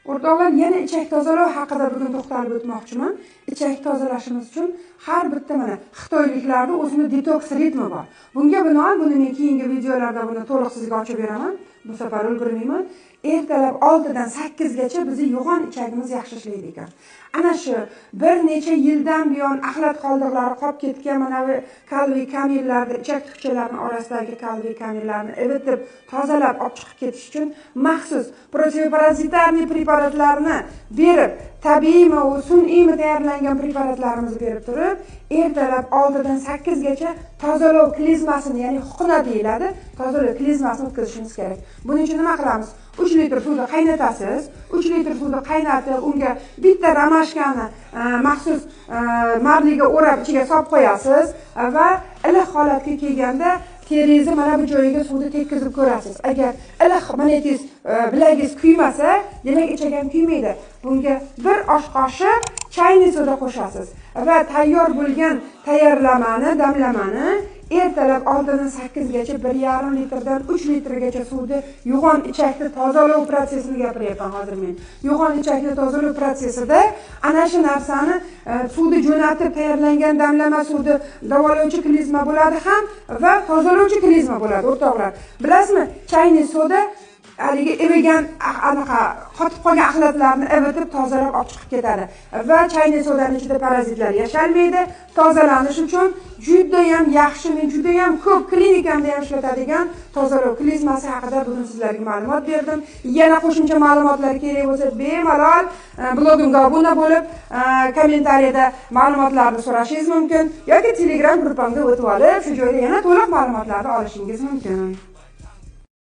O'rtoqlar, yana ichak tozalov haqida bugun to'xtalib o'tmoqchiman. Ichak tozalashimiz uchun har bitta mana xitoyliklarda o'zini detoks ritmi bor. Bunga binoan buni men keyingi videolarda buni to'liq sizga ochib beraman. Bu safar ulgurmayman. Ertalab 6 dan 8 gacha bizni yo'g'on ichagimiz yaxshi ishlaydi ekan. Ana shu bir necha yildan buyon axlat qoldiqlari qolib ketgan mana bu kalviy kamirlarni, ichak tuqchalarining orasidagi kalviy kamirlarni ivitib, tozalab olib chiqib ketish uchun maxsus противопаразитарный preparatlarni berib, tabiiymi u sun'iymi tayyorlangan preparatlarimizni berib turib, ertalab 6 dan 8 gacha tozalov klizmasini, ya'ni huqna deyiladi, tozalov klizmasini o'tkazishimiz kerak. Buning uchun nima qilamiz? 3 litr suvni qaynatasiz. 3 litr suvni qaynatib, unga bitta romashkani maxsus marliga o'rab ichiga solib qo'yasiz va iliq holatga kelganda teringizni mana bu joyiga suvni tekkizib ko'rasiz. Agar iliq manatingiz, bilagingiz kuymasa, demak ichak ham kuymaydi. Bunga bir osh qoshiq chayni soda qo'shasiz va tayyor bo'lgan tayyorlamani, damlamani ertalab 6 dan 8 gacha 1,5 litrdan 3 litrgacha suvni yo'g'on ichakni tozalov protsessini gapiryapman hozir men. Yo'g'on ichakni tozalov protsessida ana shu narsani suvni jo'natib tayyorlangan damlama suvni davolovchi klizma bo'ladi ham va tozalovchi klizma bo'ladi o'rtoqlar. Bilasizmi, chayni soda haligi irigan anaqa qotib qolgan axlatlarni ivitib tozalab olib chiqib ketadi va chayni sodaning ichida parazitlar yashalmaydi. Tozalanish uchun juda ham yaxshi, men juda ham ko'p klinikamda ham ishlatadigan tozalov klizmasi haqida bugun sizlarga ma'lumot berdim. Yana qo'shimcha ma'lumotlar kerak bo'lsa, bemalol blogimga obuna bo'lib, kommentariyada ma'lumotlarni so'rashingiz mumkin yoki Telegram gruppamga o'tib olib, shu joyda yana to'liq ma'lumotlarni olishingiz mumkin.